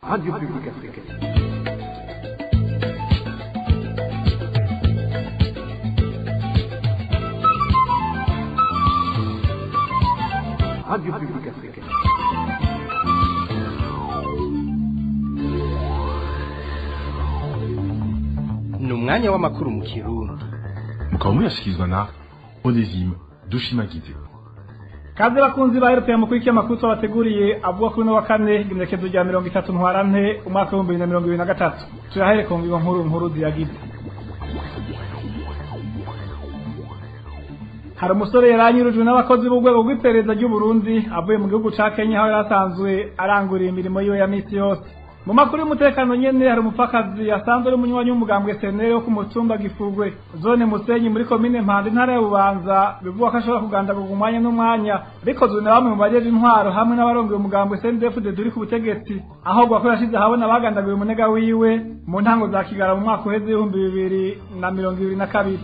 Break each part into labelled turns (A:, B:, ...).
A: Radio Publique Africaine. Radio Publique Africaine.
B: Ni umwanya w'amakuru mu Kirundi.
C: Mukaba muyashyikirizwa na Onesime Dushimagize.
D: Kaze bakunzi ba RPM mukurikiye amakuru twabateguriye avuga kuri uno wa kane igenekerezo rya 30 ntwarante umwaka wa 2023. Turahere ku ngingo nkuru nkuru ziyagize. Hari umusore yaranyurujwe n'abakozi b'urwego rw'iperereza ry'u Burundi avuye mu gihugu ca Kenya aho yarasanzwe aranguriye imirimo yiwe ya misi yose. Mu makuru y'umutekano nyene hari umupfakazi yasanzwe ari umunywanyi w'umugambwe SNL wo ku mutumba Gifugwe, zone Musenyi muri komine Mpanda intara ya Bubanza, bivugwa ko ashobora kugandagurwa umwanya n'umwanya bikozwe na bamwe mu bajeje intwaro hamwe n'abarongoye umugambwe CNDD-FDD uri ku butegetsi, aho ko yashize ahabona abagandaguye umunega wiwe mu ntango za Kigara mu mwaka uheze 2022.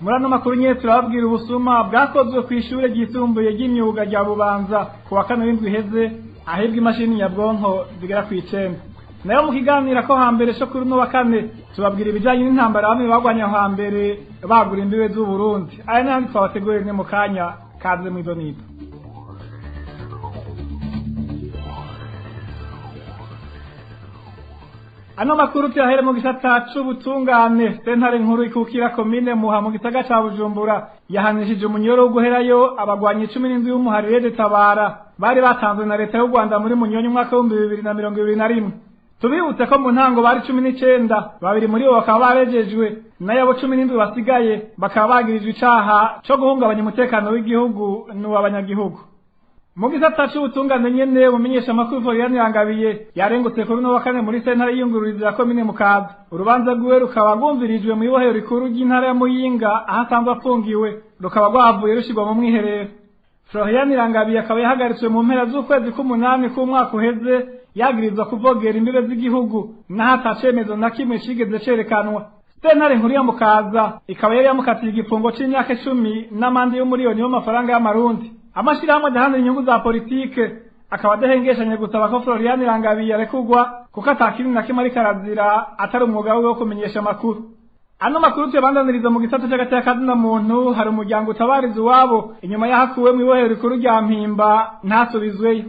D: Muri ano makuru nyene turababwira ubusuma bwakozwe kw'ishure ryisumbuye ry'imyuga rya Bubanza ku wa kane w'indwi iheze, ahibwa imashini nyabwonko zigera kw'icenda. Nayo mu kiganiro ko hambere co kuri uno wa kane tubabwira ibijanye n'intambara bamwe bagwanya aho hambere bagura imbibe z'u Burundi. Aya n'ayandi twabateguriye mu kanya kaze mw'izo nito. Ano makuru tuyahere mu gisata c'ubutungane. Sentare nkuru ikukira komine Muha mu gisagara ca Bujumbura yahanishije umunyoro wo guherayo abagwanyi 17 y'umuharire Tabara bari batanzwe na leta y'u Rwanda muri Munyonyo umwaka wa 2021. Tubibutse ko mu ntango bari 19, babiri muri bo bakaba barejejwe, nayo abo 17 basigaye bakaba bagirijwe icaha co guhungabanya umutekano w'igihugu n'uw'abanyagihugu. Mu gisata c'ubutungane nyene umenyesha amakuru Florian Yangabiye yarengutse kuri uno wa kane muri sentare y'iyungururizo ya komine Mukaza. Urubanza rwiwe rukaba rwumvirijwe mw'ibohero rikuru ry'intara ya Muyinga aho asanzwe afungiwe, rukaba rwahavuye rushirwa mu mwiherero. Florian Irangabiye akaba yahagaritswe mu mpera z'ukwezi k'umunani k'umwaka uheze yagirizwa kuvogera imbibe z'igihugu naho ata cemezo na kimwe cigeze cerekanwa. Sentare nkuru ya Mukaza ikaba yari yamukatiye igifungo c'imyaka 10 n'amande y'umuriyoni w'amafaranga y'amarundi. Amashirahamwe adahanira inyungu za politike akaba adahengeshanye gusaba ko Florian Irangabiye arekurwa kuko atakindi na kimwe ariko arazira atari umwuga wiwe wo kumenyesha amakuru. Ano makuru tuyabandaniriza mu gisata c'agateka kazina muntu. Hari umuryango utabariza iwabo inyuma y'ahakuwe mw'ibohero rikuru rya Mpimba ntasubizweyo.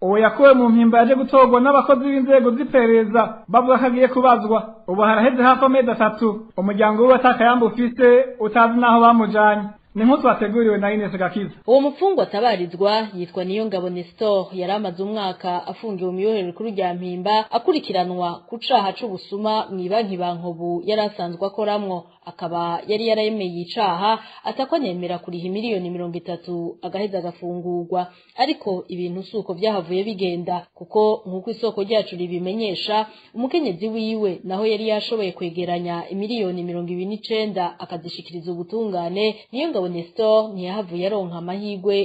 D: Uwo yakuwe mu Mpimba yaje gutorwa n'abakozi b'inzego z'iperereza bavuga ko agiye kubazwa. Ubu haraheze hafi amezi 3 umuryango wiwe atakayamba ufise utazi n'aho bamujanye. Ni nk'utu wateguriwe na Ines Gakiza.
E: Uwo mupfungwa atabarizwa yitwa Niyongabo Nestor, yari amaze umwaka afungiwe mu ibohero rikuru rya Mpimba akurikiranwa ku caha c'ubusuma mw'ibanki Bankobu yari asanzwe akoramwo. Akaba yari yarayemeye icaha atakwa nemera kuriha miliyoni 30 agaheza agafungurwa. Ariko ibintu suko vyahavuye bigenda, kuko nk'uko isoko ryacu ribimenyesha, umukenyezi wiwe naho yari yashoboye kwegeranya miliyoni 29 akazishikiriza ubutungane, Niyongabo Nestor ntiyahavuye aronka amahirwe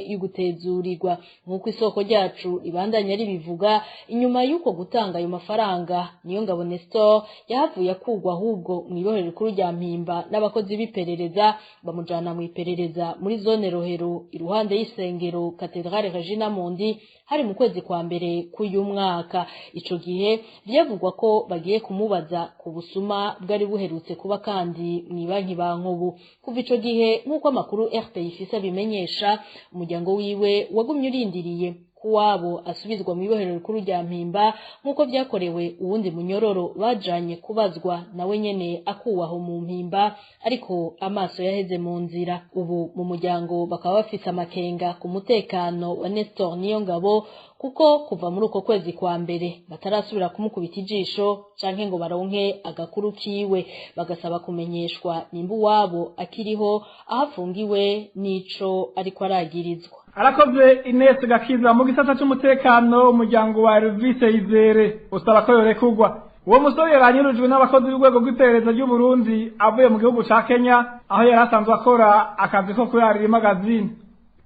E: y'ugutezurirwa. Nk'uko isoko ryacu ribandanya ribivuga, inyuma y'uko gutanga ayo mafaranga Niyongabo Nestor yahavuye akurwa ahubwo mw'ibohero rikuru rya Mpimba n'abakozi b'iperereza bamujana mu iperereza muri zone Rohero iruhande y'isengero Cathedrale Regina Mundi, hari mu kwezi kwa mbere k'uyu mwaka. Ico gihe vyavugwa ko bagiye kumubaza ku busuma bwari buherutse kuba kandi mw'ibanki Bankobu. Kuva ico gihe, nk'uko amakuru RPI ifise abimenyesha, umuryango wiwe wagumye urindiriye kuwabo asubizwa mu ibohero rikuru rya Mpimba nk'uko vyakorewe uwundi munyororo bajanye kubazwa nawe nyene akuwaho mu Mpimba, ariko amaso yaheze mu nzira. Ubu mu muryango bakaba bafise amakenga ku mutekano wa Nestor Niyongabo, kuko kuva muri uko kwezi kwa mbere batarasubira kumukubita ijisho canke ngo baronke agakuru kiwe. Bagasaba kumenyeshwa nimba uwabo akiriho, aho afungiwe n'ico ariko aragirizwa.
D: Arakoze Ines Gakiza. Mu gisata c'umutekano umuryango wa Elvis Izere usaba ko yorekurwa. Uwo musore yaranyurujwe n'abakozi b'urwego rw'iperereza ry'u Burundi avuye mu gihugu ca Kenya aho yari asanzwe akora akazi ko kurarira imagazini.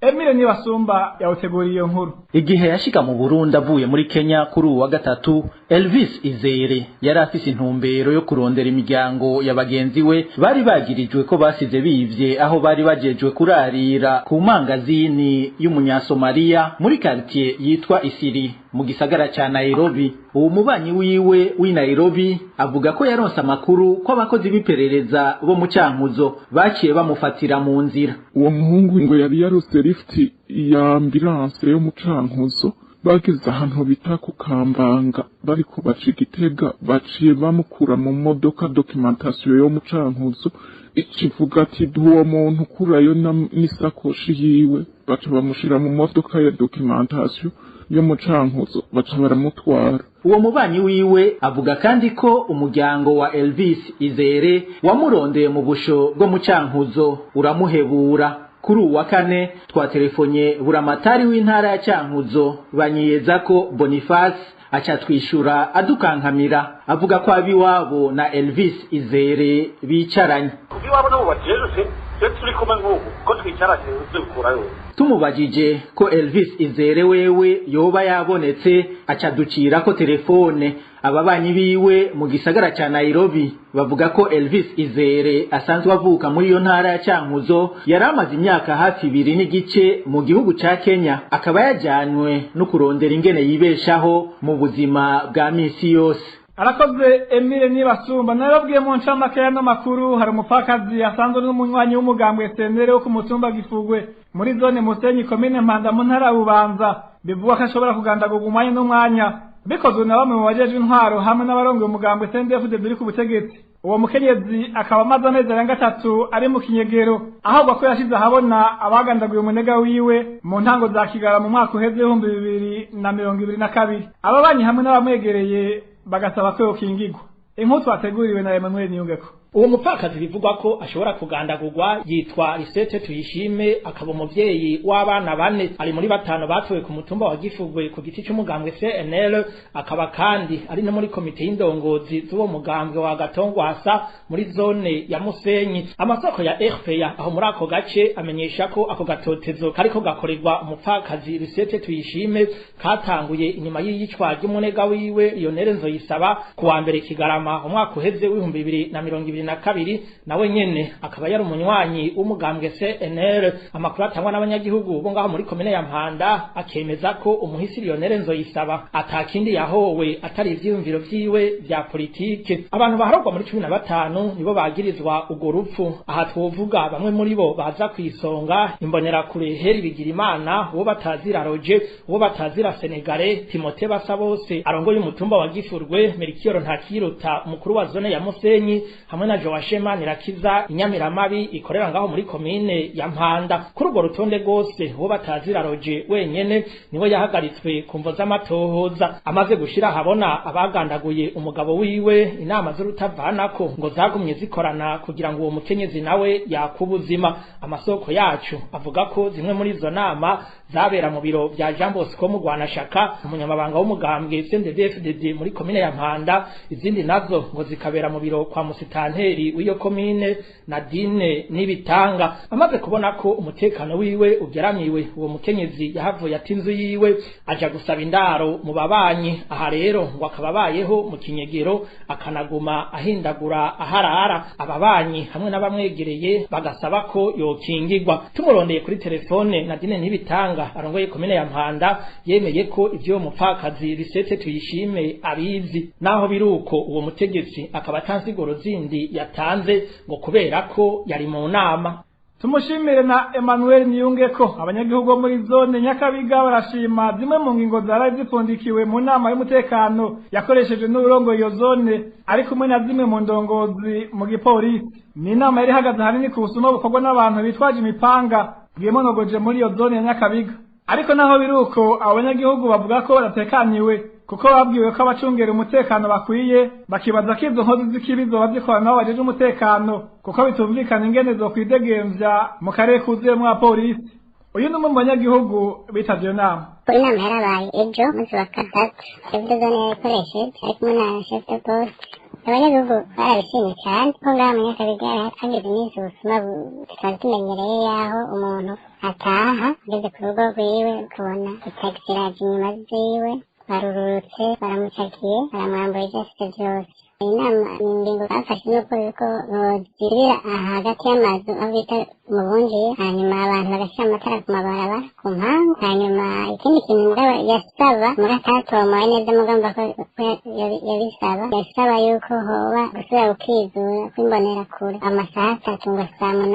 D: Emile Nibasumba yawuteguriye iyo nkuru.
F: Igihe yashika mu Burundi avuye muri Kenya kuri uwa gatatu, Elvis Izere yari afise intumbero yo kurondera imiryango ya bagenzi we bari bagirijwe ko basize bivye aho bari bajejwe kurarira ku mangazini y'umunyasomalia muri quartier yitwa Isiri mu gisagara ca Nairobi. Uwo mubanyi wiwe w'i Nairobi avuga ko yaronse amakuru ko abakozi b'iperereza bo mu Cankuzo baciye bamufatira mu nzira.
G: Uwo muhungu ngo yari yarose lift ya ambulance yo mu Cankuzo, bageze ahantu bita ku Kambanga bariko baca Igitega, baciye bamukura mu modoka. Documentation yo mu Cankuzo ikivuga ati duwo muntu kurayo n'isakoshi yiwe, baca bamushira mu modoka ya documentation yo mu Cankuzo, baca baramutwara.
F: Uwo mubanyi wiwe avuga kandi ko umuryango wa Elvis Izere wamurondeye mu busho bwo mu Cankuzo uramuhebura. Kuri uwa kane twatelefonye buramatari w'intara ya Cankuzo banyiyeza ko Boniface, aca twishura adukankamira avuga ko abiwabo na Elvis Izere bicaranye.
H: Iwabo nabo bajejwe twe turi kumwe nk'ubu ko twicaranye tubikurayo.
F: Tumubajije ko Elvis Izere wewe yoba yabonetse, aca ducira ko telefone. Ababanyi biwe mu gisagara ca Nairobi bavuga ko Elvis Izere asanzwe avuka muri iyo ntara ya Cankuzo, yari amaze imyaka hafi 2.5 mu gihugu ca Kenya, akaba yajanywe no kurondera ingene yibeshaho mu buzima bwa misi yose.
D: Arakoze Emile Nibasumba. Narabwiye mu ncamake y'ano makuru, hari umupfakazi asanzwe n'umunywanyi w'umugambwe CNL wo ku mutumba Gifugwe muri zone Musenyi, komine Mpanda, mu ntara ya Bubanza, bivugwa ko ashobora kugandagurwa umwanya n'umwanya bikozwe na bamwe mu bajejwe intwaro hamwe n'abarongoye umugambwe CNDD-FDD uri ku butegetsi. Uwo mukenyezi akaba amaze amezi arenga 3 ari mu kinyegero, ahubwo ko yashize ahabona abagandaguye umunega wiwe mu ntango za Kigara mu mwaka uheze 2022. Ababanyi hamwe n'abamwegereye bagasaba ko yokingirwa. Inkuru twateguriwe na Emmanuel Niyungeko.
I: Uwo mupfakazi bivugwa ko ashobora kugandagurwa yitwa Lisette Tuyishime, akaba umuvyeyi w'abana bane, ari muri batanu batowe ku mutumba wa Gifugwe ku giti c'umugambwe CNL, akaba kandi ari no muri komite y'indongozi z'uwo mugambwe wa Gatongwasa muri zone ya Musenyi. Amasoko ya RPA aho muri ako gace amenyesha ko ako gatotezo kariko gakorerwa umupfakazi Lisette Tuyishime katanguye inyuma y'iyicwa ry'umunega wiwe Lionel Nzoyisaba ku wa mbere Kigarama umwaka uheze w'2022, nawe nyene akaba yari umunywanyi w'umugambwe CNL. Amakuru atangwa n'abanyagihugu bo ngaho muri komine ya Mpanda akemeza ko umuhisi Lionel Nzoyisaba atakindi yahowe atari ivyiyumviro vyiwe vya politike. Abantu baharogwa muri 15 nibo bagirizwa urwo rupfu. Aha twovuga bamwe muri bo baza kwisonga: imbonerakure Heri Bigirimana, uwo batazira Roger, uwo batazira Senegale, Timote Basabose arongoye umutumba wa Gifurwe, Melchior Ntakiruta umukuru wa zone ya Musenyi, hamwe na Joashema Nirakiza inyamiramabi ikorera ngaho muri komine ya Mpanda. Kuri urwo rutonde rwose, uwo batazira Roger wenyene niwe yahagaritswe ku mvo z'amatohoza. Amaze gushira ahabona abagandaguye umugabo wiwe, inama z'urutavanako ngo zagumye zikorana kugira ngo uwo mukenyezi nawe yakubuzima. Amasoko yacu avuga ko zimwe muri izo nama zabera mu biro vya Jean Bosco Mugwanashaka, umunyamabanga w'umugambwe CNDD-FDD muri komine ya Mpanda, izindi nazo ngo zikabera mu biro kwa musitanteri w'iyo komine Nadine Nibitanga. Amaze kubona ko umutekano wiwe ugeramiwe, uwo mukenyezi yahavuye ata inzu yiwe aja gusaba indaro mu babanyi. Aha rero ngo akaba abayeho mu kinyegero, akanaguma ahindagura aharara. Ababanyi hamwe n'abamwegereye bagasaba ko yokingirwa. Tumurondeye kuri telefone, Nadine Nibitanga arongoye komine ya Mpanda yemeye ko ivyo mupfakazi Lisette Tuyishime abizi. Naho biruko, uwo mutegetsi akaba atansiguro zindi yatanze ngo kubera ko yari mu nama.
D: Tumushimire na Emmanuel Niyungeko. Abanyagihugu bo muri zone Nyakabiga barashima zimwe mu ngingo zaraye zipfundikiwe mu nama y'umutekano yakoreshejwe n'uburongo iyo zone ari kumwe na zimwe mu ndongozi mu gipolisi. Ni inama yari ihagaze ahanini ku busuma bukorwa n'abantu bitwaje imipanga bwimonogoje muri iyo zone ya Nyakabiga. Ariko naho biruko, abo banyagihugu bavuga ko badatekaniwe kuko babwiwe ko abacungera umutekano bakwiye, bakibaza ko izo nkozi z'ikibi zoba zikora nabo bajeje umutekano, kuko bitumvikana ingene zokwidegemvya mu karere kuzuyemwo abapolisi. Uyu ni umwe mu banyagihugu bitavye iyo nama.
J: Inama yarabaye ejo munsi wa gatatu, chef de zone yarayikoresheje ari kumwe na chef de poste. Abanyagihugu barabishimye cyane ko ngaha mu Nyakabiga hageze iminsi ubusuma tutari tumenyereye, yaho umuntu Ataha ageze ku rugo rwiwe, ukabona itagisi iraje inyuma ziwe, barurutse, baramucakiye, baramwambura ivyo afite vyose. Inama, ingingo bafashe nuko yuko bozirira hagati y'amazu, aho bita mu bunjiye, hanyuma abantu bagashyira amatara ku mabarabara ku mpangu. Hanyuma ikindi kintu mugabo yasaba muri atatomoye neza, mugamba ko yabisaba, yasaba yuko hoba gusubira gukizura kw'imbonerakure amasaha 3, ngo saa 8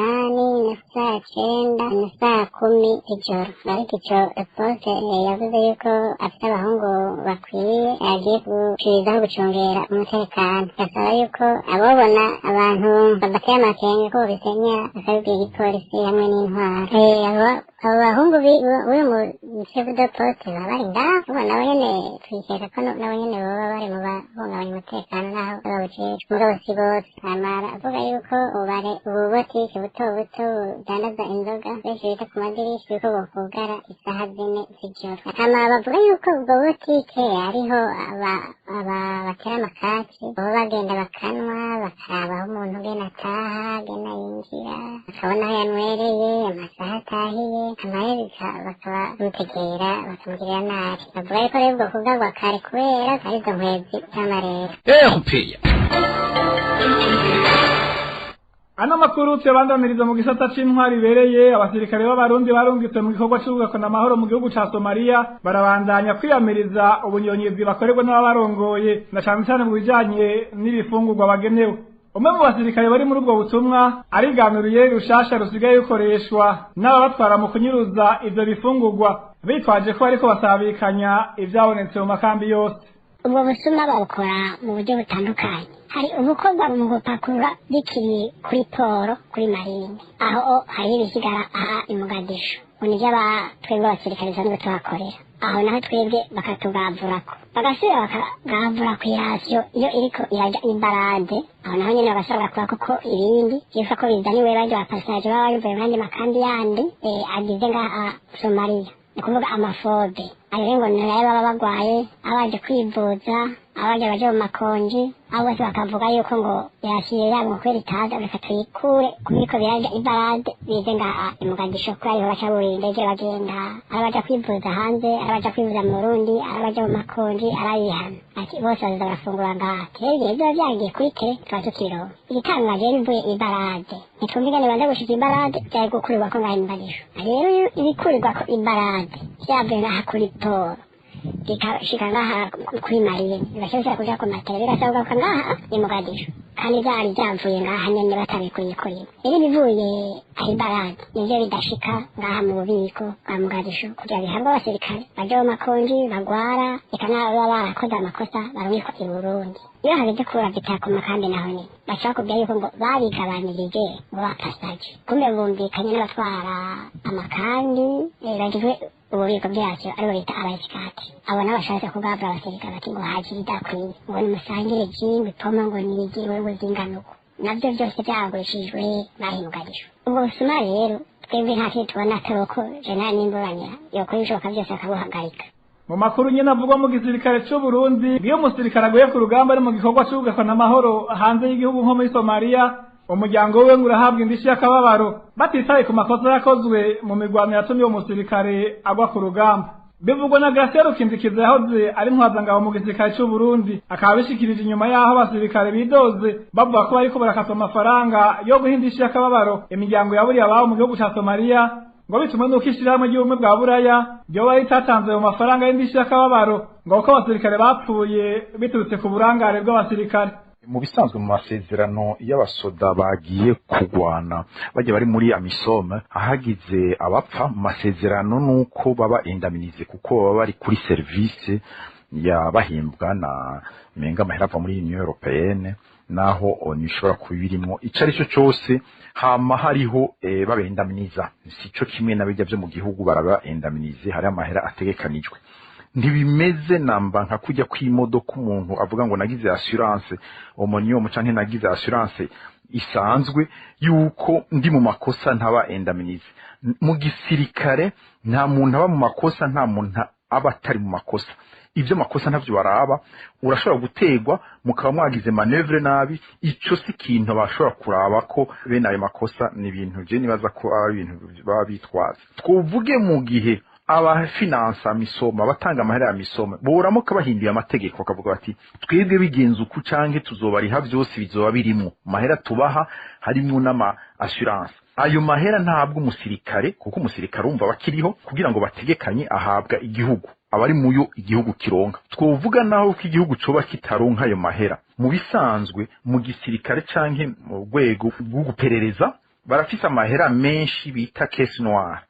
J: na saa 9 na saa 10 ijoro. Ariko ico poste yavuze yuko afite abahungu bakwiye, agiye gushirizaho gucungera umutekano. Gasaba yuko abobona abantu babateye amakenga ko bobisenyera, bakabibwira igipolisi hamwe n'intwaro. Abo bahungu b'uyu mu chef de poste baba bari ngaho ubu, nabo nyene twikeka ko nabo nyene boba bari mu bahungabanya umutekano, naho bawujejwe, mugabo si bose. Hanyuma aravuga yuko ubare ububotike buto buto budandaza inzoga, benshi bita ku madirisha, yuko bokugara isaha 4 z'ijoro. Hama bavuga yuko ubwo butike hariho aba batera amakaki, baba bagenda bakanwa, bakaraba aho umuntu gena ataha, gena yinjira, bakabona aho yanywereye, amasaha atahiye, hama bakaba bamutegera, bakamugirira nabi. Bavuga yuko rero ubwo kugarwa kare kubera ari izo nkwezi z'amarera.
B: Erupeya.
D: Ano makuru tuyabandaniriza mu gisata c'intwari ibereye. Abasirikare b'Abarundi barungitse mu gikorwa c'ubugakona amahoro mu gihugu ca Somalia barabandanya kwiyamiriza ubunyonyezi bakorerwa n'ababarongoye, na cane cane mu bijanye n'ibifungurwa bagenewe. Umwe mu basirikare bari muri ubwo butumwa ariganuriye rushasha rusigaye rukoreshwa n'ababatwara mu kunyuruza ivyo bifungurwa, bitwaje ko bariko basabikanya ivyabonetse mu makambi yose.
J: Ubwo busuma babukora mu buryo butandukanye. Hari ubukorwa mu gupakurura bikiri kuri poro, kuri marine, aho hari ibisigara aha i Mogadishu, ngo nivyo twebwe abasirikare dusanzwe tuhakorera. Aho naho twebwe bakatugavurako, bagasubira bakagavura kw'irasiyo iyo iriko iraja ibarade. Aho naho nyene bagasubira bagakura kuko ibindi vyitwa ko bizaniwe barya bapasaje baba bavuye mu yandi makambi yandi agize ngaha Somaliya, ni kuvuga amafobe ayo rero, ngo nayo baba bagwaye, abaje kwivuza, abaje baje mu makonji. Abo bose bakavuga yuko ngo irasiyo yabo ngo kubera itaza, reka tuyikure kubiriko biraja ibarade, bize ngaha i Mogadishu, kuko ariho baca burira indege bagenda. Ari abaja kwivuza hanze, ari abaja kwivuza mu Burundi, ari abaja mu makonji, arabihana ati bose baza barafungura ngaha. Rero igihe biba vyagiye kuri tere tuba tukironka. Igitangaje rero, bivuye ibarade, ntitwumvikane banza gushika ibarade, vyari gukurirwako ngaha i Mogadishu. Rero ibikurirwako ibarade vyavuye ngaha kuri poro, bikashika ngaha kuri marine, bigasubira kuja ku matera, bigasabwa ngaha i Mogadishu, kandi vyari vyavuye ngaha nyene batabikuye kuri. Rero ibivuye aho ibarade nivyo bidashika ngaha mu bubiko bwa Mogadishu kugira bihabwe abasirikare baje mu makonji, bagwara, eka n'ababa barakoze amakosa barungikwa i Burundi. Iyo hageze kurabita ku makambi, naho nyene baca bakubwira yuko ngo babigabanirije ngo bapasaje, kumbe bumvikanye n'abatwara amakambi bagizwe ububiko bwacyo, aribo bita abayesikati. Abo nabo bashatse kugabura abasirikare, bati ngo haje ibidakwiye, ngo nimusangire jingwe ipoma, ngo nigirwe ngo zingana uko, navyo vyose vyagurishijwe bahimugarishwa. Ubwo busuma rero twebwe nta kintu tubona, atari uko jenali nimburanira yokora ibishoboka vyose akabuhagarika.
D: Mu makuru nyene avugwa mu gisirikare c'u Burundi, iyo umusirikare aguye ku rugamba ari mu gikorwa c'ugakona amahoro hanze y'igihugu nko muri Somalia, umuryango wiwe ngo urahabwa indishyi y'akababaro, batitaye ku makosa yakozwe mu mirwano yatumye uwo musirikare agwa ku rugamba. Bivugwa na Gratien Rukindikiza, yahoze ari ntwazangabo mu gisirikare c'u Burundi, akaba abishikirije inyuma y'aho abasirikare bidoze bavuga ko bariko barakatwa amafaranga yo guha indishyi y'akababaro imiryango yaburiye ababo mu gihugu ca Somalia, ngo bitumwe nuko ishirahamwe ry'Ubumwe bwa Buraya ryoba ritatanze ayo mafaranga y'indishyi y'akababaro, ngo kuko abasirikare bapfuye biturutse ku burangare bw'abasirikare.
K: Mu bisanzwe, mu masezerano y'abasoda bagiye kugwana, bajya bari muri AMISOM, ahagize abapfa, mu masezerano nuko baba indemnisés, kuko baba bari kuri service yabahimbwa na menga amahera ava muri Union Européenne, naho ONU ishobora kuba ibirimo ico ari cyo cyose. Hama hariho babendaminiza, sico kimwe na bijya byo mu gihugu, baraba indemniser, hari amahera ategekanijwe. Ntibimeze namba nka kujya kw'imodoka, umuntu avuga ngo nagize assurance omnium canke nagize assurance isanzwe, yuko ndi mu makosa ntaba indemnisé. Mu gisirikare nta muntu aba mu makosa, nta muntu. aba atari mu makosa. Ivyo makosa ntavyo baraba. Urashobora gutegwa mukaba mwagize manœuvre nabi, ico si kintu bashobora kuraba ko bene ayo makosa. Ni ibintu je nibaza ko ari ibintu baba bitwaza. Twuvuge mu gihe abafinansa AMISOM, abatanga amahera ya AMISOM, boramuka bahinduye amategeko bakavuga bati: "Twebwe bigenze uku canke tuzobariha vyose, bizoba birimwo mahera tubaha, harimwo n'ama assurance." Ayo mahera ntabwo umusirikare, kuko umusirikare umva bakiriho kugira ngo bategekanye, ahabwa igihugu, abari muyo igihugu kironka. Twovuga naho ko igihugu coba kitaronka ayo mahera, mu bisanzwe mu gisirikare canke mu rwego rwo guperereza barafise amahera menshi bita caisse noire.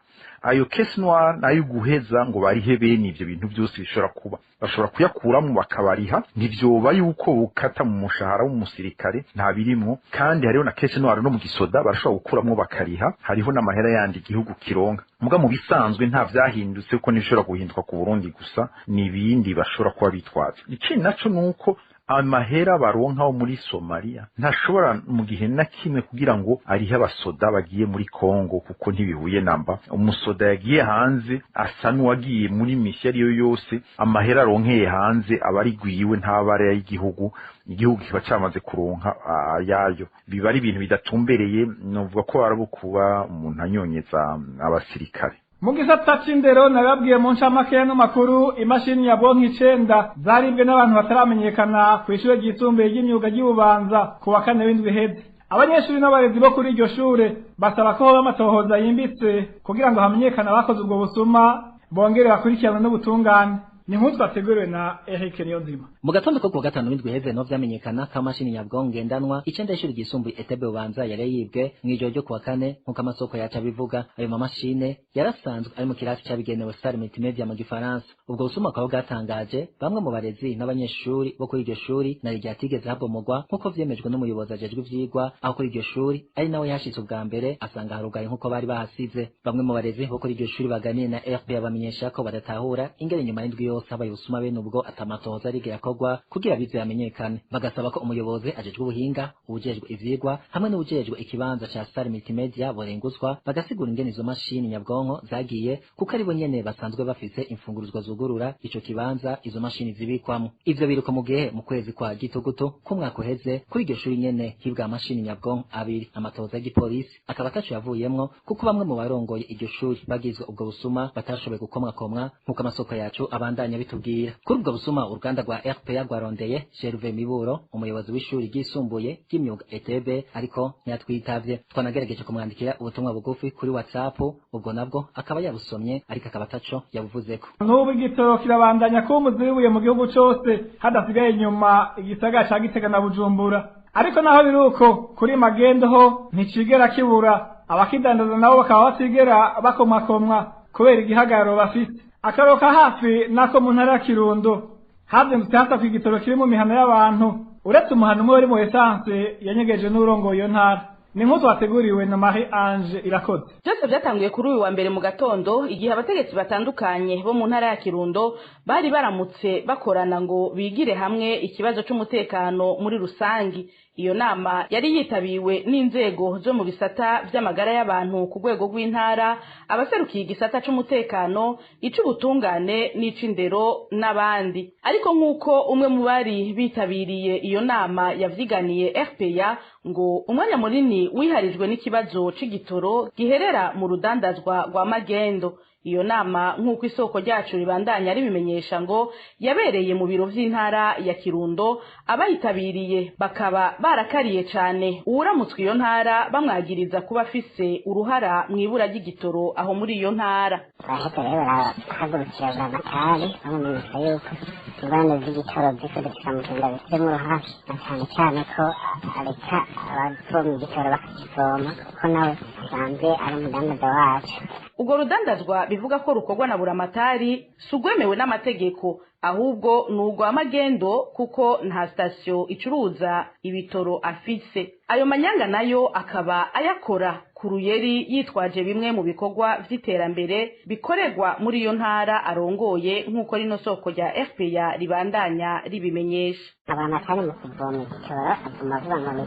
K: Ayo caisse noire nayo guheza ngo barihe bene ivyo bintu byose bishobora kuba, bashobora kuyakuramo bakabariha. Ntivyoba yuko bukata mu mushahara w'umusirikare, nta birimwo. Kandi hariho na caisse noire no mu gisoda, barashobora gukuramwo bakariha. Hariho n'amahera yandi igihugu kironka. Muga mu bisanzwe nta vyahindutse, kuko ntibishobora guhinduka ku Burundi gusa, ni ibindi bashobora kuba bitwaza. Ikindi naco nuko amahera baronka wo muri Somalia ntashobora mu gihe na kimwe kugira ngo arihe abasoda bagiye muri Kongo, kuko ntibihuye namba. Umusoda yagiye hanze asa n'uwagiye muri misiyo ariyo yose. Amahera aronkeye hanze aba ari gwiwe, ntabare y'igihugu. Igihugu kiba cyamaze kuronka ayayo. Biba ari ibintu bidatumbereye, novuga ko ari kuba umuntu anyonyeza abasirikare.
D: Mu gisata c'indero, nababwiye mu ncamake y'ano makuru, imashini nyabwonko 9 zaribwe n'abantu bataramenyekana kw'ishure ryisumbuye ry'imyuga ry'Ububanza ku wa kane w'indwi iheze. Abanyeshuri n'abarezi bo kuri iryo shure basaba ko hoba amatohoza yimbitse kugira ngo hamenyekane abakoze ubwo busuma, bongere bakurikiranwe n'ubutungane. Ni inkuru twateguriwe na Eric Niyonzima.
L: Mu gatondo ko kuwa gatanu w'indwi iheze niho vyamenyekana ko amashini nyabwonko ngendanwa 9 y'ishuri ryisumbuye ETB Bubanza yari yibwe mw'ijoro ryo kuwa kane, nk'uko amasoko yacu abivuga. Ayo mamashine yarasanzwe ari mu kirasi cabigenewe, salle multimédia mu gifaransa. Ubwo busuma bukaba bwatangaje bamwe mu barezi n'abanyeshuri bo kuri iryo shuri, na rya tigeze habomogwa, nk'uko vyemejwe n'umuyobozi ajejwe ivyigwa aho kuri iryo shuri, ari nawe yahashitse ubwa mbere asanga harugaye nk'uko bari bahasize. Bamwe mu barezi bo kuri iryo shuri baganiye na RPA bamenyesha ko badatahura ingene nyuma y'indwi yose habaye ubusuma bene ubwo atamatohoza arigera akorwa kugira bize yamenyekane. Bagasaba ko umuyobozi ajejwe ubuhinga, uwujejwe ivyigwa hamwe n'uwujejwe ikibanza ca salle multimédia borenguzwa, bagasigura ingene izo mashini nyabwonko zagiye, kuko aribo nyene basanzwe bafise imfunguruzwa zugurura ico kibanza izo mashini zibikwamo. Ivyo biruko mu gihe mu kwezi kwa gitugutu k'umwaka uheze kuri iryo shuri nyene hibwa amashini nyabwonko 2. Amatohoza y'igipolisi akaba ataco yavuyemwo, kuko bamwe mu barongoye iryo shuri bagizwe ubwo busuma batashoboye gukomwakomwa, nk'uko amasoko yacu abandanya bitubwira. Kuri ubwo busuma, uruganda rwa RPA rwarondeye Gervais Miburo, umuyobozi w'ishuri ryisumbuye ry'imyuga ETB, ariko ntiyatwitavye. Twanagerageje kumwandikira ubutumwa bugufi kuri WhatsApp, ubwo nabwo akaba yabusomye, ariko akaba ataco yabuvuzeko.
D: N'ubu igitoro kirabandanya kuba umuzibuye mu gihugu cose, hadasigaye inyuma igisagara ca Gitega na Bujumbura. Ariko naho biri uko, kuri magendo ho nticigera kibura. Abakidandaza nabo bakaba batigera bakomwakomwa kubera igihagararo bafise. Akaroka hafi nako mu ntara ya Kirundo hazindutse hasakwa igitoro kiri mu mihana y'abantu, uretse umuhano umwe wari mu essence yanyegeje n'urongoye iyo ntara. Ni inkuru wateguriwe na Marie Ange Irakoze.
M: Byose byatanguye kuri uyu wa mbere mu gatondo, igihe abategetsi batandukanye bo mu ntara ya Kirundo bari baramutse bakorana ngo bigire hamwe ikibazo c'umutekano muri rusangi. Iyo nama yari yitabiwe n'inzego zo mu bisata vy'amagara y'abantu ku rwego rw'intara, abaserukiye igisata c'umutekano, ic'ubutungane n'ic'indero n'abandi. Ariko nk'uko umwe mu bari bitabiriye iyo nama yavyiganiye RPA, ngo umwanya munini wiharijwe n'ikibazo c'igitoro giherera mu rudandazwa rwa magendo. Iyo nama, nk'uko isoko ryacu ribandanya ribimenyesha, ngo yabereye mu biro vy'intara ya Kirundo. Abayitabiriye bakaba barakariye cane uwuramutswe iyo ntara, bamwagiriza kuba afise uruhara mu ibura ry'igitoro aho muri iyo ntara.
J: Barahita rero barahagurukira Buramatari, bamumenyesha yuko ingorane z'igitoro ziriko zishika mu Kirundo abifitemo uruhara, na cane cane ko areka abavoma igitoro bakakivoma, kuko nawe asanzwe ari umudandaza wacu.
M: Urwo rudandazwa bivuga ko rukorwa na Buramatari si urwemewe n'amategeko, ahubwo ni urwa magendo, kuko nta sitasiyo icuruza ibitoro afise. Ayo manyanga nayo akaba ayakora ku ruyeri yitwaje bimwe mu bikorwa vy'iterambere bikorerwa muri iyo ntara arongoye, nk'uko rino soko rya RPA ribandanya ribimenyesha.
J: Abamatari mu kuvoma igitoro aguma avuga ngo ni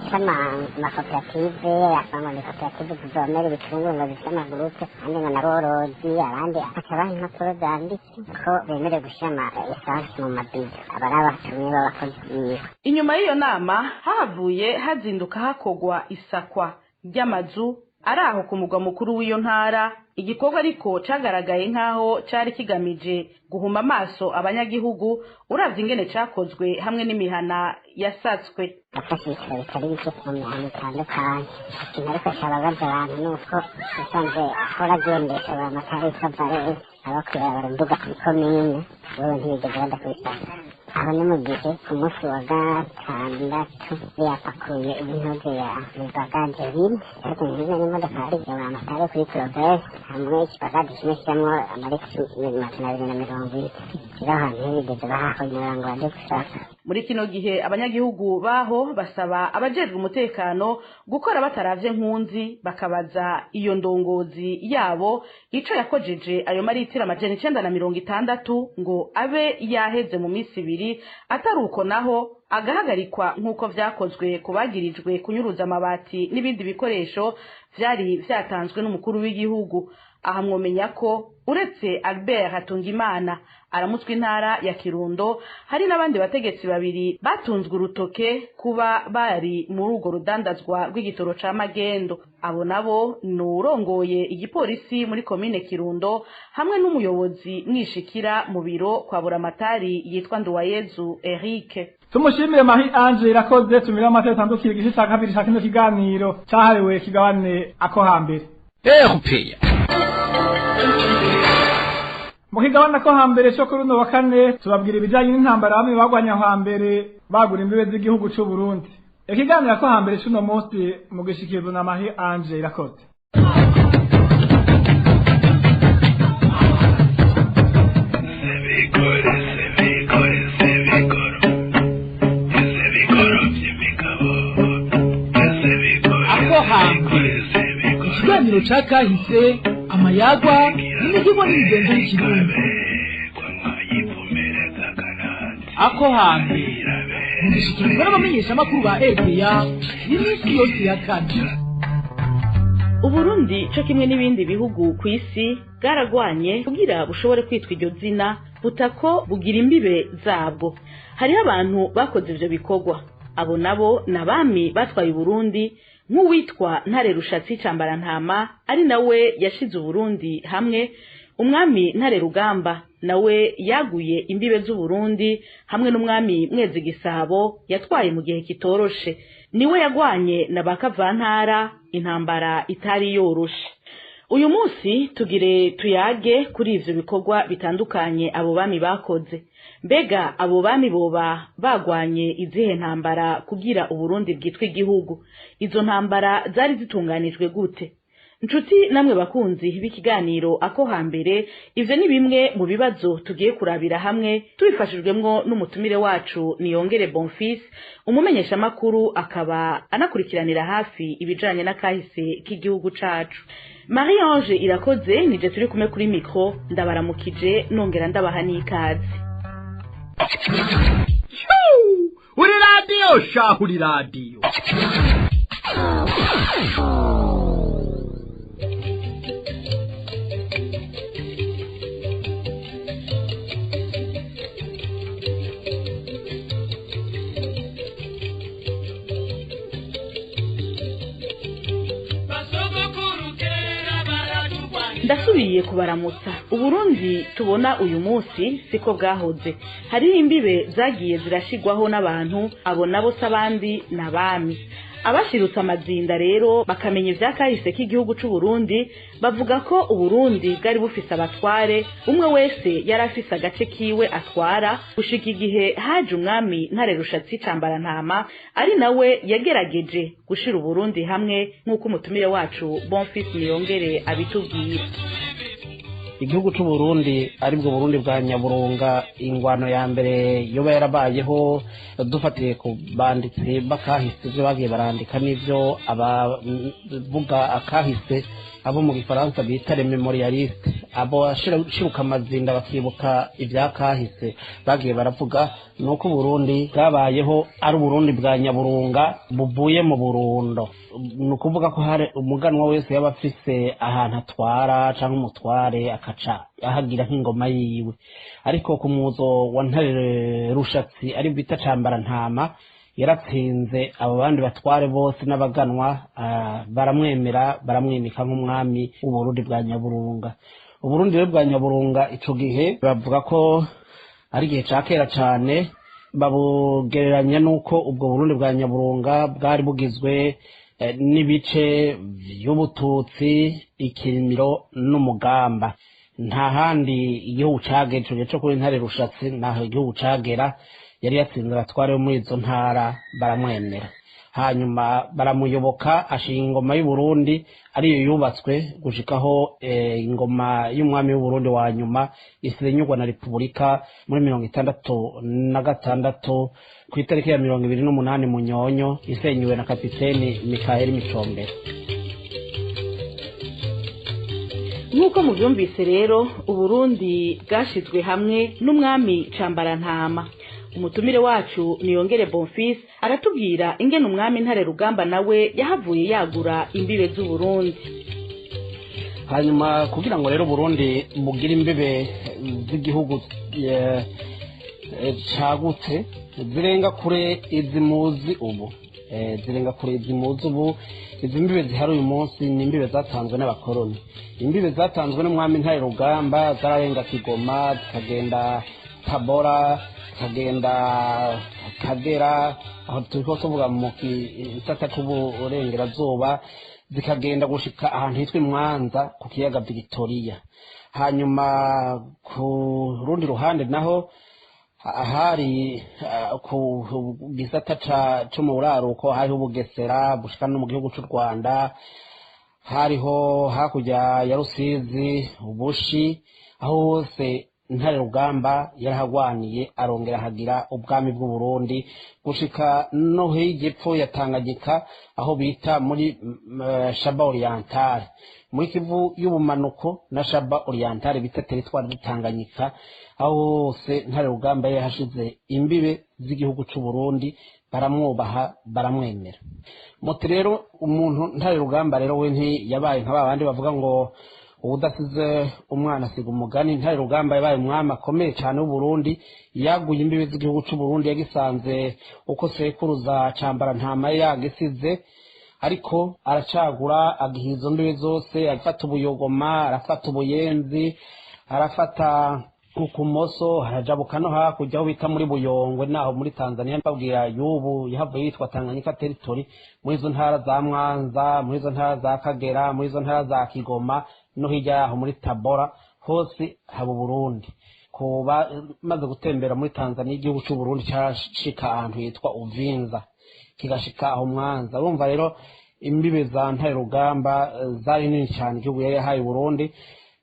J: amakoperative, ngo ni koperative zivomera ibitunguru, ngo zifite amagurupe, abandi ngo n'aborozi, abandi hakabaho impapuro zanditse ko bemerewe gushyira ama esanse mu mabido. Aba ari abatumye b'abakozi biwe.
M: Inyuma y'iyo nama hahavuye hazinduka hakogwa isakwa ry'amazu ari aho ku mugwa mukuru w'iyo ntara, igikorwa ariko cagaragaye nk'aho cari kigamije guhuma amaso abanyagihugu uravye ingene cakozwe hamwe n'imihana yasatswe.
J: Gufasha ibitaro bitari bike mu mihana itandukanye. Ikintu ariko cababaza abantu ni uko usanzwe ahora agendesha amatara yitwa Valesi abakwira imbuga kuri komine, wewe ntibigeze baja kubisanga. Aho ni mu gihe ku munsi wa gatandatu yapakuye ibintu ya bibagaje bine, ariko nziza n'imodoka yari amatara kuri Progress, hamwe ikibagaje kimwe kijamwo amaritiro 240 kiri ahantu ntibigeze bahahonyora ngo baje gushaka.
M: Muri kino gihe abanyagihugu baho basaba abajejwe umutekano gukora bataravye nkunzi, bakabaza iyo ndongozi yabo ico yakojeje ayo maritiro 960 ngo abe yaheze mu misi ibiri, atari uko naho agahagarikwa nk'uko vyakozwe kubagirijwe kunyuruza amabati n'ibindi bikoresho vyari vyatanzwe n'umukuru w'igihugu. Aha mwomenya ko uretse Albert Hatungimana aramutswe intara ya Kirundo, hari n'abandi bategetsi babiri batunzwe urutoke kuba bari muri urwo rudandazwa rw'igitoro ca magendo. Abo nabo ni uwurongoye igipolisi muri komine Kirundo hamwe n'umuyobozi mwishikira mu biro kwa Buramatari yitwa Nduwayezu Eric.
D: Tumushimire Marie Ange Irakoze. Tumire amateka, tandukire igice ca kabiri ca kino kiganiro cahariwe kigabane ako hambere.
B: RPA.
D: Mu kigabane ko hambere cyo kuri uno wa kane tubabwira ibijanye n'intambara bamwe bagwanya aho hambere bagura imbibe z'igihugu c'u Burundi. Ikiganiro ko hambere c'uno munsi mu gishikirizwa na Marie Ange Irakoze.
N: Ako hambere, ikiganiro ca kahise, amayagwa n'imihigo n'imigenzo y'ikirundi. Ako hambere mugishikirizwa n'abamenyeshamakuru ba RPA iminsi yose ya kane.
M: Uburundi co kimwe n'ibindi bihugu ku isi bwaragwanye kugira bushobore kwitwa iryo zina, butako bugira imbibe zabwo. Hariho abantu bakoze ivyo bikorwa, abo nabo ni abami batwaye Uburundi, nk'uwitwa Ntare Rushatsi Cambarantama ari nawe yashize Uburundi hamwe, umwami Ntare Rugamba nawe yaguye imbibe z'Uburundi, hamwe n'umwami Mwezi Gisabo yatwaye mu gihe kitoroshe, niwe yagwanye na ba Kavantara intambara itari yoroshe. Uyu munsi tugire tuyage kuri ivyo bikorwa bitandukanye abo bami bakoze. Mbega abo bami boba bagwanye izihe ntambara kugira Uburundi bwitwa igihugu? Izo ntambara zari zitunganijwe gute? Nshuti namwe bakunzi b'ikiganiro ako hambere, ivyo ni bimwe mu bibazo tugiye kurabira hamwe tubifashijwemwo n'umutumire wacu Niyongere Bonfils, umumenyeshamakuru akaba anakurikiranira hafi ibijanye n'akahise k'igihugu cacu. Marie Ange Irakoze nije turi kumwe kuri mikro, ndabaramukije nongera ndabaha n'ikaze.
B: Uri radiyo shahu, uri radiyo.
M: Ndasubiye kubaramutsa. Uburundi tubona uyu munsi siko bwahoze. Hariho imbibe zagiye zirashigwaho n'abantu, abo nabo s'abandi n'abami. Abashirutse amazinda rero bakamenya ivyakahise k'igihugu c'u Burundi, bavuga ko Uburundi bwari bufise abatware, umwe wese yari afise agace kiwe atwara, gushika igihe haje umwami Ntare Rushatsi Cambarantama, ari nawe yagerageje gushira Uburundi hamwe, nk'uko umutumire wacu Bonfils Niyongere abitubwira.
O: Igihugu c'u Burundi aribwo Burundi bwa Nyaburunga, ingwano ya mbere yoba yarabayeho, dufatiye ku banditsi bakahise ibyo bagiye barandika n'ivyo abavuga akahise abo mu gifaransa bita les mémorialistes, abo ashiruka amazinda bakibuka ivyakahise bagiye baravuga, nuko Burundi bwabayeho ari Uburundi bwa Nyaburunga buvuye mu Burundo. Ni ukuvuga ko hari umuganwa wese yaba afise ahantu atwara canke umutware akaca ahagira nk'ingoma yiwe. Ariko ku muzo wa Ntare Rushatsi ari bita Cambarantama, yaratsinze abo bandi batware bose n'abaganwa, baramwemera, baramwimika nk'umwami w'Uburundi bwa Nyaburunga. Uburundi rero bwa Nyaburunga ico gihe bavuga ko ari igihe ca kera cane, babugereranya n'uko ubwo Burundi bwa Nyaburunga bwari bugizwe n'ibice vy'Ubututsi, Ikirimiro n'Umugamba. Nta handi igihugu cagera ico gihe co kuri Ntare Rushatsi, naho igihugu cagera. Yari yatsinze abatware bo muri izo ntara, baramwemera, hanyuma baramuyoboka, ashinga ingoma y'Uburundi ariyo yubatswe gushikaho ingoma y'umwami w'Uburundi wa nyuma isenyurwa na Repubulika muri 66 ku itariki ya 28 Munyonyo, isenyuwe na kapiteni Mikaeli Micombero.
M: Nk'uko muvyumvise rero, Uburundi bwashizwe hamwe n'umwami Cambarantama. Umutumire wacu Niyongere Bonfils aratubwira ingene umwami Ntare Rugamba nawe yahavuye yagura imbibe z'Uburundi.
O: Hanyuma kugira ngo rero Burundi bugire imbibe z'igihugu cagutse zirenga kure izi muzi ubu, zirenga kure izi muzi ubu, izi mbibe zihari uyu munsi ni imbibe zatanzwe n'abakoroni. Imbibe zatanzwe n'umwami Ntare Rugamba zararenga Kigoma, zikagenda Tabora, zikagenda Kagera, aho turiko tuvuga mu gisata c'uburengerazuba, zikagenda gushika ahantu hitwa Mwanza ku kiyaga Victoria. Hanyuma ku rundi ruhande naho ahari ku gisata co mu buraruko hariho Ubugesera bushika no mu gihugu c'u Rwanda, hariho hakurya ya Rusizi, Ubushi, aho hose Ntare Rugamba yarahagwaniye, arongera ahagira ubwami bw'Uburundi gushika no hepfo ya Tanganyika aho bita muri Shaba Orientale, muri Kivu y'ubumanuko na Shaba Orientale bita territoire de Tanganyika. Aho hose Ntare Rugamba yahashize imbibe z'igihugu c'u Burundi, baramwubaha, baramwemera. Muti rero umuntu Ntare Rugamba rero we ntiyabaye nka babandi bavuga ngo uwudasize umwana asiga umugani. Ntare Rugamba yabaye umwami akomeye cyane w'Uburundi, yaguye imbibe z'igihugu c'u Burundi, yagisanze uko sekuruza Cambarantama yagisize, ariko aracagura agiha izo mbibe zose, arafata Ubuyogoma, arafata Ubuyenzi, arafata kukumoso, harajabuka no hakurya aho bita muri Buyongwe naho muri Tanzania, babwira y'ubu yahavuye yitwa Tanganyika Territory, muri izo ntara za Mwanza, muri izo ntara za Kagera, muri izo ntara za Kigoma no hirya yaho muri Tabora, hose haba Burundi. Kuba maze gutembera muri Tanzania, igihugu c'u Burundi cyashika ahantu hitwa Uvinza, kigashika aho Mwanza. Urumva rero imbibe za Ntare Rugamba zari nini cyane, igihugu yari yahaye Burundi.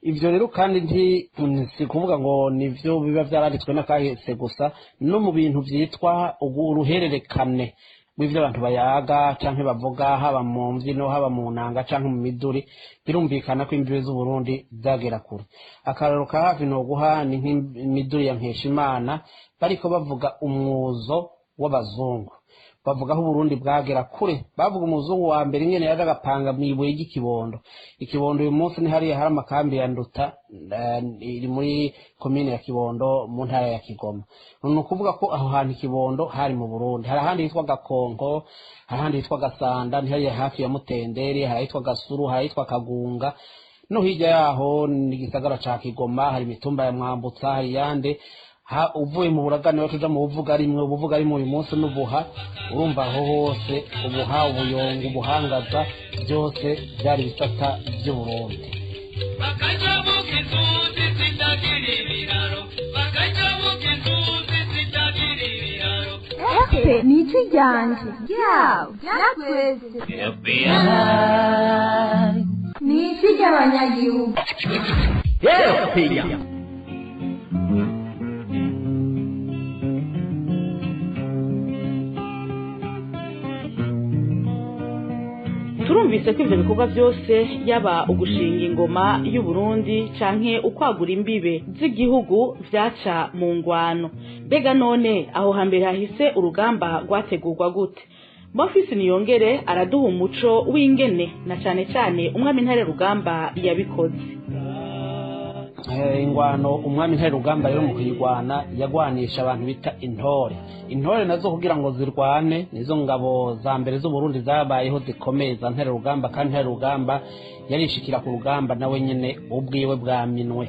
O: Ivyo rero kandi si kuvuga ngo nivyo biba vyaranditswe n'akahise gusa, no mu bintu vyitwa uruhererekane rw'ivyo abantu bayaga canke bavuga, haba mu mvyino, haba mu nanga canke mu miduri, birumvikana ko imbibe z'Uburundi zagera kure. Akarorero ka hafi noguha ni nk'imiduri ya Nkeshimana, bariko bavuga umwuzo w'abazungu, bavuga aho Uburundi bwagera kure. Bavuga umuzungu wa mbere ingene yaje agapanga mw'ibuye ry'Ikibondo. Ikibondo uyu munsi ni hariya hari amakambi ya Nduta, iri muri komine ya Kibondo mu ntara ya Kigoma. Ni ukuvuga ko aho hantu Ikibondo hari mu Burundi. Hari ahandi hitwa Gakonko, hari ahandi hitwa Gasanda, ni hariya hafi ya Mutenderi, hari ahitwa Gasuru, hari ahitwa Kagunga, no hirya yaho ni igisagara ca Kigoma, hari imitumba ya Mwambutsa, hari yande ha uvuye mu Buragane wacu mu Buvuga rimwe, Ubuvuga rimwe uyu munsi n'Ubuha. Urumva aho hose Ubuha, Ubuyongo, Ubuhangaza, byose byari bisata by'Uburundi.
P: Bakajabuka inzuzi zitagira ibiraro, bakajabuka inzuzi zitagira ibiraro.
Q: Efe ni ijwi ryanje ryawe ryatwese, ni ijwi ry'abanyagihugu.
B: RPA.
M: Turumvise ko ivyo bikorwa byose, yaba ugushinga ingoma y'u Burundi canke ukwagura imbibe z'igihugu, vyaca mu ngwano. Mbega none aho hambere hahise urugamba rwategurwa gute? Bonfils Niyongere araduha umuco w'ingene na cane cane umwami Ntare Rugamba yabikoze.
O: Ingwano, umwami Ntare Rugamba rero mu kuyirwana yagwanisha abantu bita intore. Intore nazo kugira ngo zirwane, nizo ngabo za mbere z'Uburundi zabayeho zikomeye za Ntare Rugamba, kandi Ntare Rugamba yarishikira ku rugamba nawe nyene ubwiwe bwa minwe,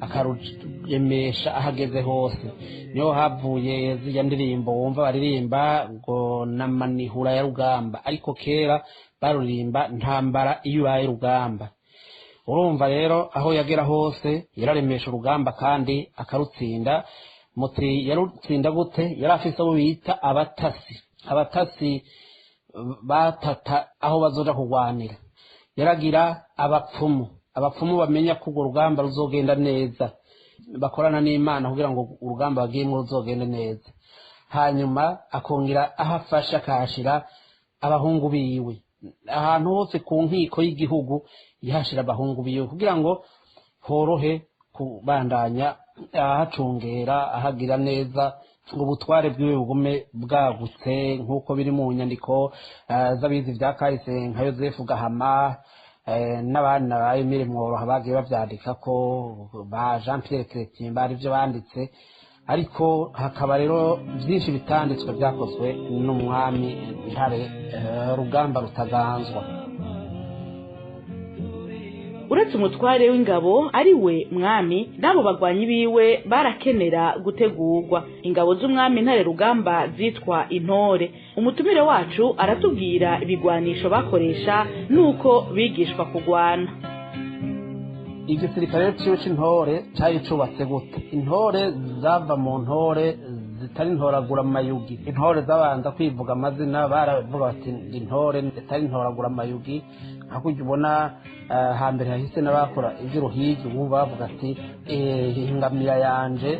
O: akaruremesha ahageze hose. Niho havuye zirya ndirimbo wumva baririmba ngo namanihura ya Rugamba, ariko kera baruririmba ntambara iyo ibaye rugamba. Urumva rero aho yagera hose yararemesha urugamba kandi akarutsinda. Muti yarutsinda gute? Yari afise abo bita abatasi. Abatasi batata aho bazoja kurwanira. Yaragira abapfumu, abapfumu bamenya ko urwo rugamba ruzogenda neza, bakorana n'Imana kugira ngo urugamba bagiyemwo ruzogende neza. Hanyuma akongera aho afashe akahashira abahungu biwe. Ahantu hose ku nkiko y'igihugu yahashira abahungu biwe kugira ngo horohe kubandanya ahacungera, ahagira neza, ngo ubutware bwiwe bugume bwagutse, nk'uko biri mu nyandiko z'abizi vya kahise nka Yozefu Gahama n'abana ba Emile Mworoha bagiye bavyandika, ko ba Jean Pierre Chrétien bari ivyo banditse. Ariko hakaba rero byinshi bitanditswe byakozwe n'umwami Ntare Rugamba Rutaganzwa.
M: Uretse umutware w'ingabo ari we mwami, n'abo bagwanyi biwe barakenera gutegurwa. Ingabo z'umwami Ntare Rugamba zitwa intore. Umutumire wacu aratubwira ibigwanisho bakoresha nuko bigishwa kugwana.
O: Igisirikare ciwe c'intore cari cubatse gute? Intore zava mu ntore zitari intoragura amayugi. Intore zabanza kwivuga amazina, baravuga bati intore zitari intoragura amayugi, nka kurya ubona hambere hahise n'abakora ivy'uruhigi bumva bavuga ati ingamira yanje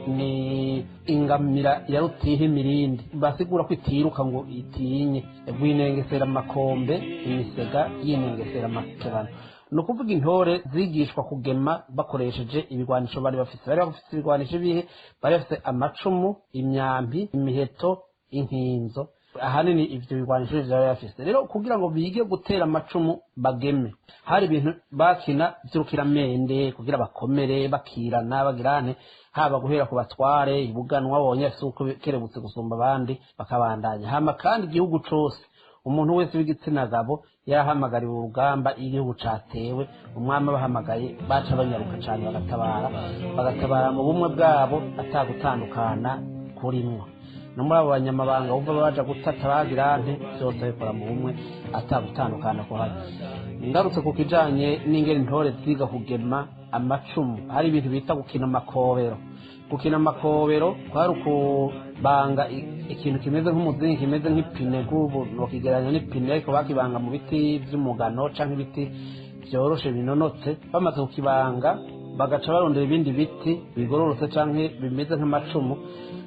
O: ni ingamira ya Rutiha imirindi, basigura ko itiruka ngo itinye, rwinengesera amakombe imisega yinengesera amakebano. Ni ukuvuga intore zigishwa kugema bakoresheje ibigwanisho bari bafise. Bari bafise ibigwanisho bihe? Bari bafise amacumu, imyambi, imiheto, inkinzo. Ahanini ivyo bigwanisho bari bafise. Rero kugira ngo bige gutera amacumu bageme, hari ibintu bakina vy'urukiramende kugira bakomere, bakirana, bagirane, haba guhera ku batware ibuganwa bonye afise uko kerebutse gusumba abandi, bakabandanya. Hama kandi igihugu cose, umuntu wese w'igitsina gabo yarahamagariwe urugamba. Igihugu catewe, umwami abahamagaye, baca banyaruka cane bagatabara, bagatabara mu bumwe bwabo atagutandukana kurimwo. No muri abo banyamabanga bumva baja gutata bagirante, vyose babikora mu bumwe atagutandukana kuhari. Ngarutse ku kijanye n'ingene intore ziga kugema amacumu, hari ibintu bita gukina amakobero. Gukina amakobero kwari ukubanga ikintu kimeze nk'umuzingi, kimeze nk'ipine, nk'ubu bakigereranya n'ipine, ariko bakibanga mu biti vy'umugano canke ibiti vyoroshe binonotse. Bamaze kukibanga bagaca barondera ibindi biti bigororotse canke bimeze nk'amacumu,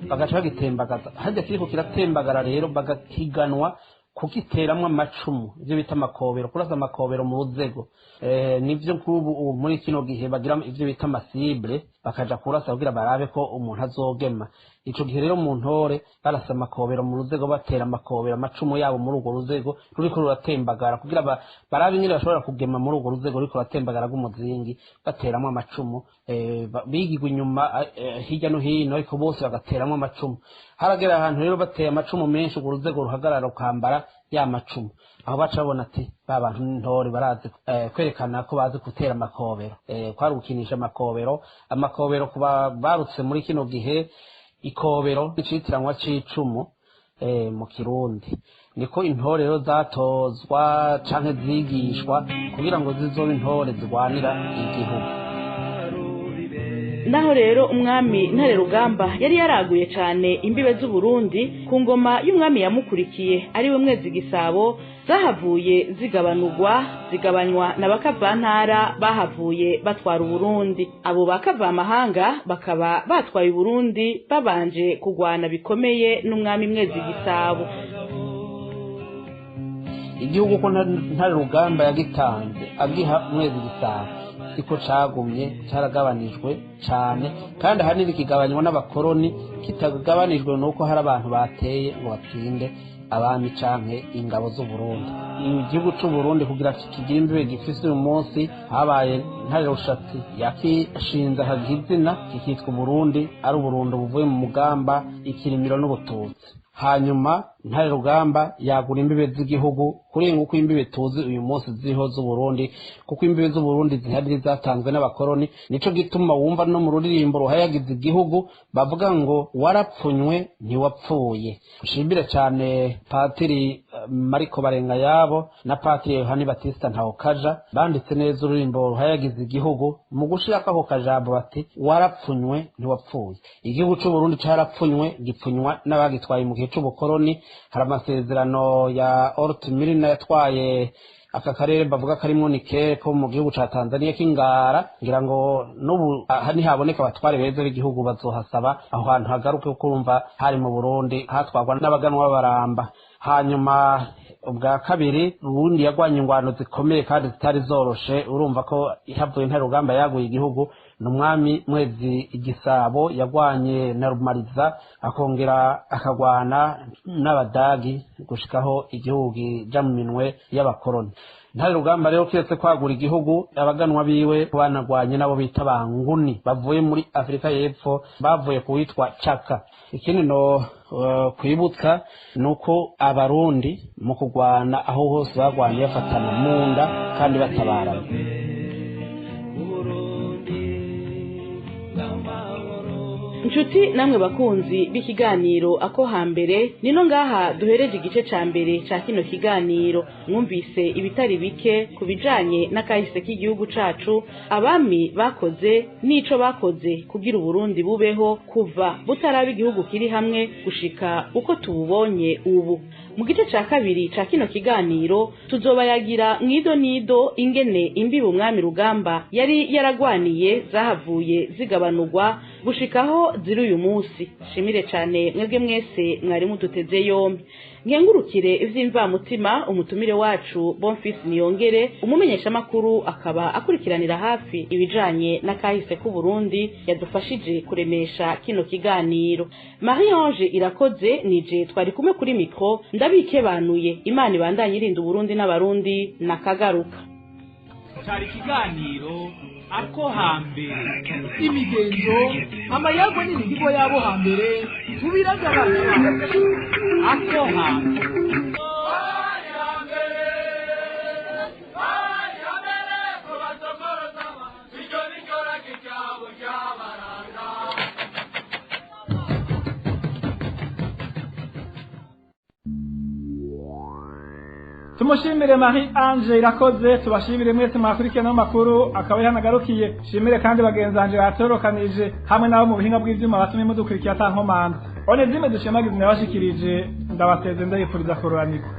O: bagaca bagitembagaza. Harya kiriko kiratembagara rero bagahiganwa kugiteramwo amacumu, ivyo bita amakobero, kurasa amakobero mu ruzego. Nivyo nk'ubu muri kino gihe bagira ivyo bita amasible, bakaja kurasa kugira barabe ko umuntu azogema. Ico gihe rero mu ntore barasa amakobero mu ruzego, batera amakobero amacumu yabo muri urwo ruzego ruriko ruratembagara, kugira barabe ingene bashobora kugema muri urwo ruzego ruriko ruratembagara rw'umuzingi, bateramwo amacumu. Bigigwa inyuma hirya no hino, ariko bose bagateramwo amacumu. Haragera ahantu rero bateye amacumu menshi, urwo ruzego ruhagarara rukambara ya macumu. Aho baca babona ati ba bantu n'intore barazi kwerekana ko bazi gutera amakobero. Kwari gukinisha amakobero. Amakobero kuba barutse muri kino gihe, ikobero icitiranwa c'icumu mu Kirundi. Niko intore rero zatozwa canke zigishwa kugira ngo zizobe intore zirwanira igihugu.
M: Naho rero umwami Ntare Rugamba yari yaraguye cane imbibe z'Uburundi, ku ngoma y'umwami yamukurikiye ari we Mwezi Gisabo, zahavuye zigabanurwa, zigabanywa na bakavantara bahavuye batwara Uburundi. Abo bakavamahanga bakaba batwaye Uburundi babanje kugwana bikomeye n'umwami Mwezi Gisabo.
O: Igihugu ko Ntare Rugamba yagitanze agiha Mwezi Gisabo siko cagumye, caragabanijwe cane, kandi ahanini kigabanywa n'abakoroni, kitagabanijwe nuko hari abantu bateye ngo batsinde abami canke ingabo z'Uburundi. Igihugu c'Uburundi kugira kigire imbibe gifise uyu munsi, habaye Ntare Rushatsi yakishinze akagiha izina kikitwa Uburundi, ari Uburundi buvuye mu mugamba ikirimiro n'ubututsi. Hanyuma Ntare Rugamba yagura imbibe z'igihugu kurenga uko imbibe tuzi uyu munsi ziriho z'Uburundi, kuko imbibe z'Uburundi zihari zatanzwe n'abakoroni. Nico gituma wumva no mu ruririmbo ruhayagiza igihugu bavuga ngo warapfunywe ntiwapfuye. Nshimire cyane Patiri Mariko Barengayabo na Patiri Yohani Batista Ntawukaja banditse neza ururirimbo ruhayagiza igihugu mu gushirako ako kajambo bati warapfunywe ntiwapfuye. Igihugu c'Uburundi carapfunywe, gipfunywa n'abagitwaye mu gihe c'ubukoroni. Hari amasezerano ya Ort Milner yatwaye aka karere bavuga karimwo nikere ko mu gihugu ca Tanzania k'Ingara, ngira ngo n'ubu aha ntihaboneka abatware beza b'igihugu bazohasaba aho hantu hagaruke, kuko urumva hari mu Burundi hatwarwa n'abaganwa b'abaramba. Hanyuma ubwa kabiri, ubundi yagwanye ingwano zikomeye kandi zitari zoroshe. Urumva ko havuye Ntare Rugamba yaguye igihugu, ni umwami Mwezi Igisabo yagwanye na Rumariza, akongera akagwana n'Abadagi gushikaho igihugu kija mu minwe y'abakoroni. Ntare Rugamba rero kiretse kwagura igihugu, abaganwa biwe banagwanye nabo bita Banguni bavuye muri Afrika y'Epfo, bavuye ku witwa Chaka. Ikindi no kwibutsa nuko Abarundi mu kugwana aho hose bagwanye bafatana mu nda kandi batabarana.
M: Nshuti namwe bakunzi b'ikiganiro Ako Hambere, nino ngaha duhereje igice ca mbere ca kino kiganiro. Mwumvise ibitari bike ku bijanye n'akahise k'igihugu cacu, abami bakoze n'ico bakoze kugira Uburundi bubeho kuva butaraba igihugu kiri hamwe gushika uko tububonye ubu. Mu gice ca kabiri ca kino kiganiro tuzobayagira mwido nido ingene imbibe umwami Rugamba yari yaragwaniye zahavuye zigabanurwa gushikaho ziri uyu munsi. Shimire cane mwebwe mwese mwari muduteze yombi. Nkengurukire ivy'imvamutima umutumire wacu Bonfils Niyongere, umumenyesha makuru akaba akurikiranira hafi ibijanye n'akahise k'u Burundi, yadufashije kuremesha kino kiganiro. Marie Ange Irakoze nije twari kumwe kuri micro, ndabikebanuye. Imana ibandanye irinda Uburundi n'Abarundi nakagaruka.
N: Cari ikiganiro Ako Hambere, imigenzo, amayago n'imihigo yabo hambere tubiragabana. Ako Hambere.
D: Tumushimire Marie Ange Irakoze, tubashimire mwese mwakurikirana amakuru akaba yahanagarukiye. Shimire kandi bagenzi banje batorokanije hamwe nabo mu buhinga bw'ivyuma batumye mudukurikira ata nkomanda. Onezime Dushimagize nabashikirije, ndabaseze ndayipfuriza kuroranirwa.